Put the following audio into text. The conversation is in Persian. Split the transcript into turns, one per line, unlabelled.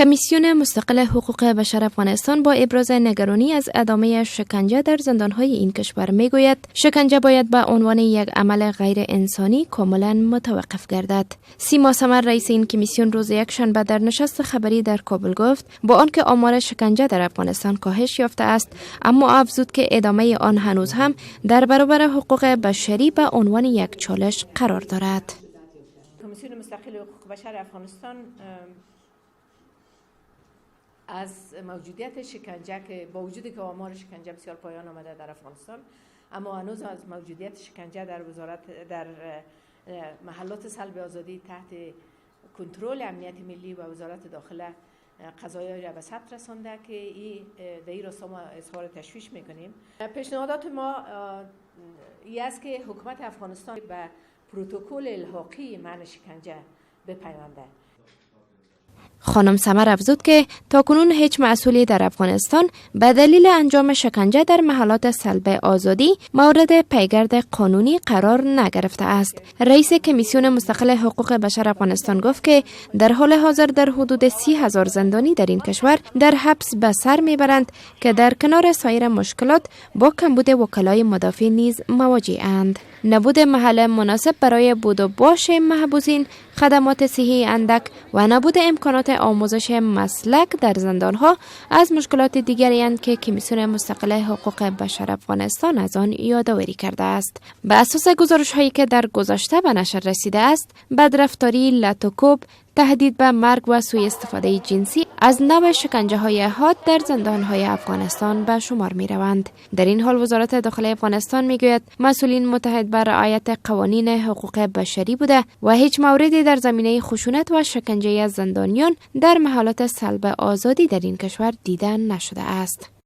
کمیسیون مستقل حقوق بشر افغانستان با ابراز نگرانی از ادامه شکنجه در زندانهای این کشور میگوید شکنجه باید به عنوان یک عمل غیر انسانی کاملا متوقف گردد. سیما سمر، رئیس این کمیسیون، روز یکشنبه در نشست خبری در کابل گفت با آنکه آمار شکنجه در افغانستان کاهش یافته است، اما افزود که ادامه آن هنوز هم در برابر حقوق بشری به عنوان یک چالش قرار دارد.
کمیسیون مستقل حقوق بشر افغانستان از موجودیت شکنجه که با وجودی که آمار شکنجه بسیار پایان آمده در افغانستان، اما هنوز از موجودیت شکنجه در وزارت در محلات سلب آزادی تحت کنترل امنیت ملی و وزارت داخله قضایای را به ثبت رسانده که ای در این راستا ما اظهار تشویش میکنیم. پیشنهادات ما ای است که حکومت افغانستان به پروتکل الحاقی منع شکنجه بپیونده.
خانم سمر افزود که تاکنون هیچ مسئولی در افغانستان به دلیل انجام شکنجه در محلات سلب آزادی مورد پیگرد قانونی قرار نگرفته است. رئیس کمیسیون مستقل حقوق بشر افغانستان گفت که در حال حاضر در حدود 30,000 زندانی در این کشور در حبس به سر میبرند که در کنار سایر مشکلات با کمبود وکلای مدافع نیز مواجه اند. نبود محل مناسب برای بود و باش محبوسین، خدمات صحی اندک و نبود امکانات آموزش مسلک در زندانها از مشکلات دیگری اند که کمیسیون مستقل حقوق بشر افغانستان از آن یادآوری کرده است. به اساس گزارش هایی که در گذشته به نشر رسیده است، بدرفتاری، لت و کوب، تهدید به مرگ و سوء استفاده جنسی از نوع شکنجه های حاد در زندان های افغانستان به شمار می روند. در این حال وزارت داخله افغانستان می گوید مسئولین متعهد بر رعایت قوانین حقوق بشری بوده و هیچ موردی در زمینه خشونت و شکنجه زندانیان در محلات سلب آزادی در این کشور دیده نشده است.